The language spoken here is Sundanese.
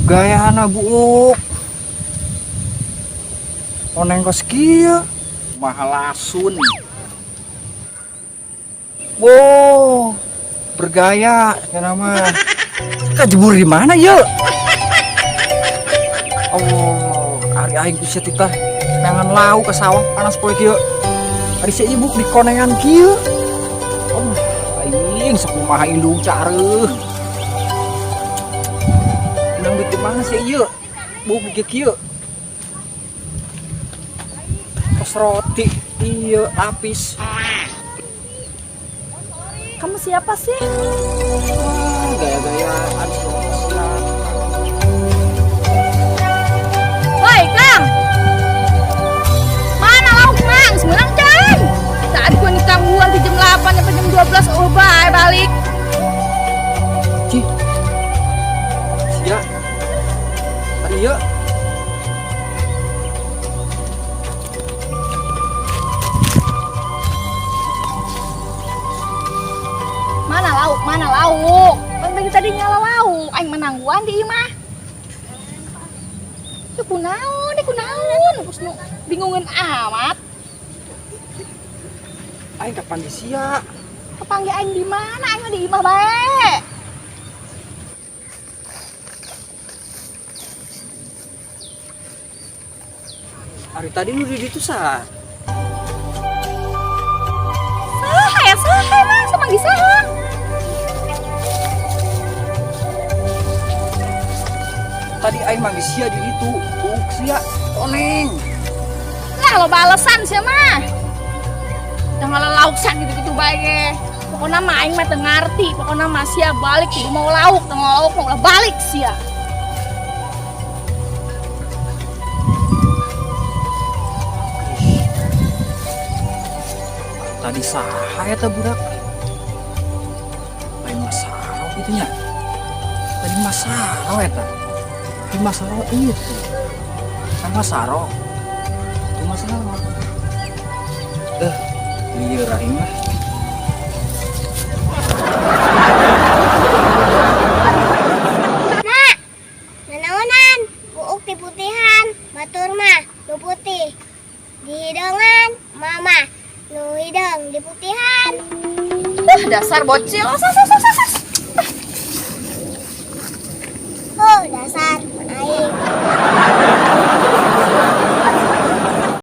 Gayana buuk. Oneng kos kieu. Mahalasun. Wow, bergaya cenah mah. Kajebur di mana ye? Oh, ari aing ku sia titah neangan lauk ke sawah panas poe kieu. Ari sia ibuk di konengan kieu. Oh, aing sakumaha indung careuh. Menang duit di mana sih ieu? Buk di kieu. Kos roti ieu lapis. Kamu siapa sih? Wah, gaya-gayaan siapa. Woi, Kang. Mana lauk, Mang? Semenang, Cang. Tadi gua ditangguhan di jam 8 sampai jam 12. Oh, bye, balik. Cih. Sia. Tadi ieu. Mana lauk? Mana lauk? Kan tadi tadi nyala lauk. Aing menangguan di imah. Itu kunaon, itu kunaon. Terus nu bingungin amat. Aing kapan di sia? Kepanggil aing di mana? Aing mah di imah bae. Ari tadi nu di ditu saha? Saha ya, saha emang sama di saha? Tadi aing manggil sia di ditu. Buuk sia koneng. Lah lo balesan sia mah. Udah ngalah lauk sia gitu-gitu bae ge. Pokoknya mah aing mah teu ngarti, pokoknya mah sia balik kudu mau lauk, teu mau lauk mau ulah balik sia. Tadi saha eta budak? Lain Masaro gitu nya. Tadi Masaro eta. Di Masaro itu. Kan Masaro. Itu Masaro. Lieur aing mah. Mak, nanaonan, buuk di putihan, batur mah nu putih. Di hideungan, mama nu hideung di putihan. Dasar bocil. Os, os, os, os, os. Oh, dasar